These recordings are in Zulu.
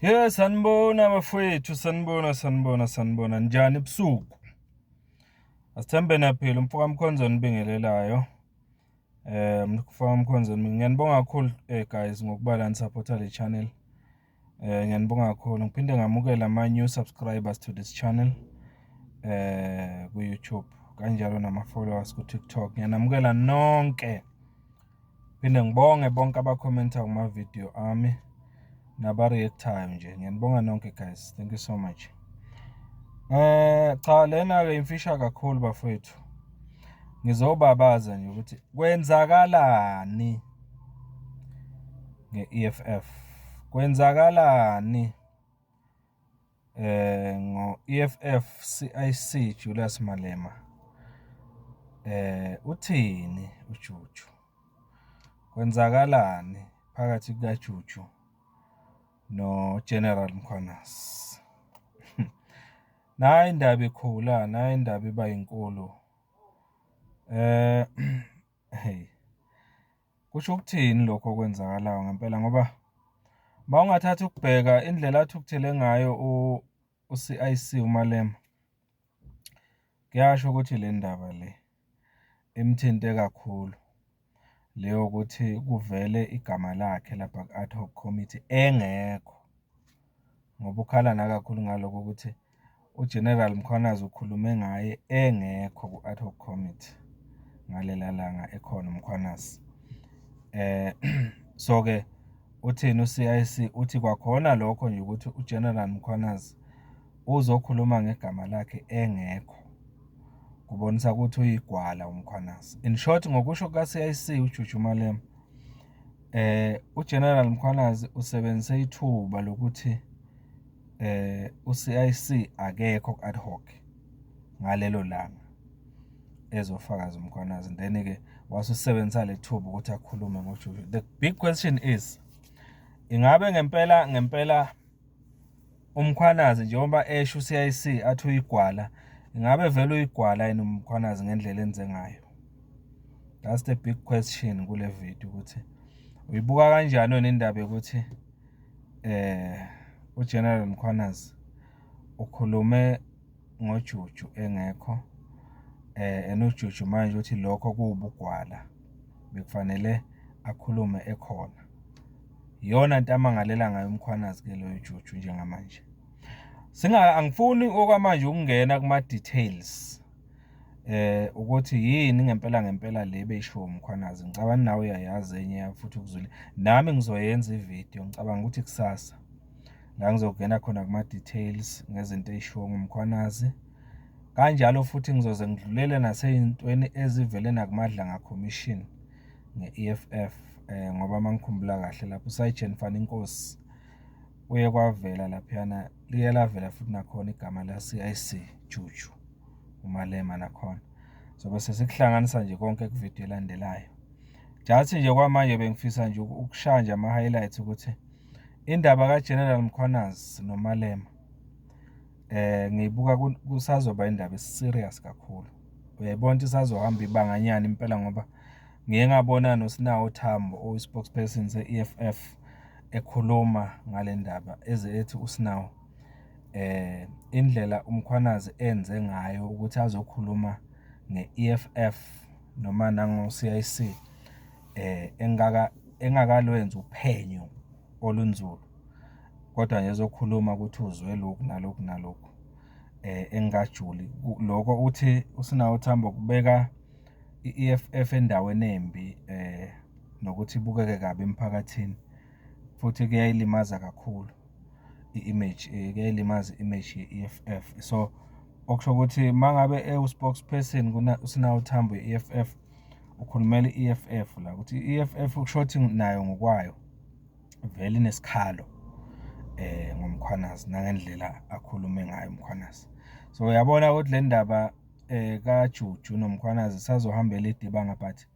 Ye, sanibona bafowethu, sanibona, sanibona, sanibona. Njani ebusuku? Asithembe niyaphila. Umfo kaMkhonza onibingelelayo. Umfo kaMkhonza, ngiyanibonga kakhulu guys ngokuba la ni-support-a le channel. Ngiyanibonga kakhulu. Ngiphinde ngamukele ama-new subscribers to this channel ku-YouTube, kanjalo nama-followers ku-TikTok. Ngiyanamukela nonke. Phinde ngibonge bonke aba-comment-a kuma-video ami naba-react-ayo nje. Ngiyanibonga nonke guys. Thank you so much. Cha, lena-ke imfisha kakhulu bafowethu. Ngizobabaza nje ukuthi kwenzakalani nge-E_F_F, kwenzakalani ngo-E_F_F C_I_C Julius Malema. Uthini uJuju? Kwenzakalani phakathi kukaJuju no-General Mkhwanazi? Nayi indaba ikhula, nayi indaba iba yinkulu. Hey, kusho ukuthini lokho okwenzakalayo ngempela? Ngoba uma ungathatha ukubheka indlela athukuthele ngayo u-C_I_C uMalema, kuyasho ukuthi le ndaba le imthinte kakhulu, le yokuthi kuvele igama lakhe lapha ku-ad hoc committee engekho, ngoba ukhala nakakhulu ngaloko ukuthi u-General Mkhwanazi ukhulume ngaye engekho ku-ad hoc committee ngalela langa ekhona uMkhwanazi. So-ke uthini u-C_I_C? Uthi kwakhona lokho nje ukuthi u-General Mkhwanazi uzokhuluma ngegama lakhe engekho, kubonisa ukuthi uyigwala uMkhwanazi. In short, ngokusho kuka-C_I_C uJuju Malema, u-General Mkhwanazi usebenzise ithuba lokuthi u-C_I_C akekho ku-ad hoc ngalelo langa ezofakaza uMkhwanazi, then-ke wase usebenzisa le thuba ukuthi akhulume ngoJuju. The big question is, ingabe ngempela ngempela uMkhwanazi, njengoba esho u-C_I_C athi uyigwala, ingabe vele uyigwala yini uMkhwanazi ngendlela enze ngayo? That's the big question kule video, ukuthi uyibuka kanjani wena indaba yokuthi uGeneral Mkhwanazi ukhulume ngoJuju engekho, and uJuju manje uthi lokho kuwubugwala, bekufanele akhulume ekhona. Iyona nto amangalela ngayo uMkhwanazi-ke loyo Juju njengamanje. Angifuni okwamanje ukungena kuma-details ukuthi yini ngempela ngempela le beyishiwo uMkhwanazi. Ngicabanga nawe uyayazi enye futhi ukuzwile. Nami ngizoyenza ividiyo, ngicabanga ukuthi kusasa la ngizongena khona kuma-details ngezinto ey'shiwo nguMkhwanazi. Kanjalo futhi ngizoze ngidlulele nasey'ntweni ezivele nakuMadlanga Commission nge-E_F_F, ngoba uma ngikhumbula kahle lapho uSergeant Fani Nkosi kuye kwavela laphayana, liye lavela futhi nakhona igama la-C_I_C Juju uMalema nakhona. Sobe sesikuhlanganisa nje konke kuvidiyo elandelayo. Just nje kwamanje bengifisa nje ukushaya nje ama-highlights ukuthi indaba ka-General Mkhwanazi noMalema ngiyibuka kusazoba indaba e-serious kakhulu. Uyayibona ukuthi isazohamba ibanganyana impela, ngoba ngiye ngabona noSinawo Thambo oyi-spokesperson se-E_F_F ekhuluma ngale ndaba, eze ethi uSinawo indlela uMkhwanazi enze ngayo ukuthi azokhuluma nge-E_F_F noma nango-C_I_C engakalwenzi uphenyo olunzulu, kodwa nje ezokhuluma ukuthi uzwe lokhu nalokhu nalokhu engakajuli. Lokho uthi uSinawo Thambo kubeka i-E_F_F endaweni embi nokuthi ibukeke kabi emphakathini, futhi kuyayilimaza kakhulu i-image, kuyayilimaza i-image ye-E_F_F. So okusho ukuthi uma ngabe ewu-spokesperson uSinawo Thambo we-E_F_F, ukhulumela i-E_F_F la, ukuthi i-E_F_F kusho ukuthi nayo ngokwayo vele inesikhalo ngoMkhwanazi nangendlela akhulume ngayo uMkhwanazi. So uyabona ukuthi le ndaba kaJuju noMkhwanazi isazohamba elide ibanga, but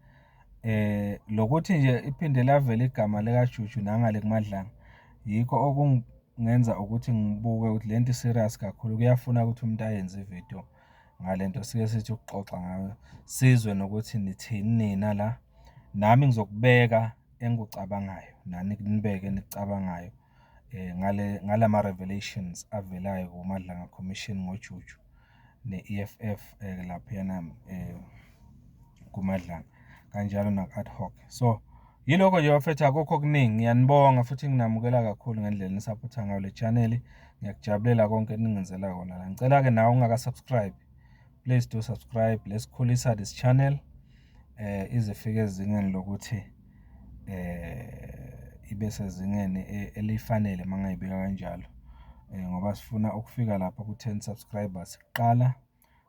lokuthi nje iphinde lavela igama likaJuju nangale kuMadlanga, yikho okungenza ukuthi ngibuke ukuthi lento i-serious kakhulu. Kuyafuna ukuthi umuntu ayenze ividiyo ngale nto, sike sithi ukuxoxa ngayo, sizwe nokuthi nithini nina la. Nami ngizokubeka engikucabangayo, nani nibeke enikucabangayo. Ngale ngalama-revelations avelayo kuMadlanga Commission ngoJuju ne-E_F_F laphayana kuMadlanga, kanjalo naku-ad hoc. So, yilokho nje bafethu, akukho okuningi. Ngiyanibonga futhi nginamukela kakhulu ngendlela enisaphotha ngayo le chaneli. Ngiyakujabulela konke eningenzela kona la. Ngicela-ke nawe ongaka-subscribe, please do subscribe. Let's khulisa this channel ize ifike ezingeni lokuthi ibe sezingeni elifanele, uma ngingayibeka kanjalo. Ngoba sifuna ukufika lapha ku-10 subscribers kuqala,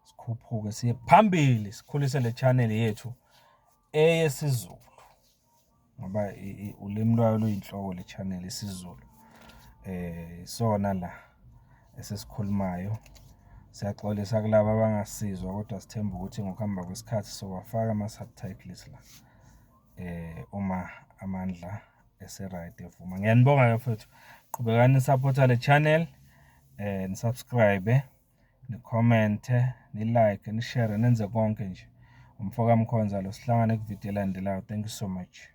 sikhuphuke siye phambili, sikhulise le channel yethu eyesiZulu, ngoba ulimi lwayo luyinhloko le channel, isiZulu. Isona la esesikhulumayo. Siyaxolisa kulaba abangasizwa, kodwa sithemba ukuthi ngokuhamba kwesikhathi sowafaka ama-subtitles la uma amandla ese-right evuma. Ngiyanibonga-ke bafowethu, qhubekani nisaphotha le channel, ni-subscribe, ni-comment-e, ni-like, ni-share, nenze konke nje. Umfo kaMkhonza lo, sihlangane kwividiyo elandelayo. Thank you so much.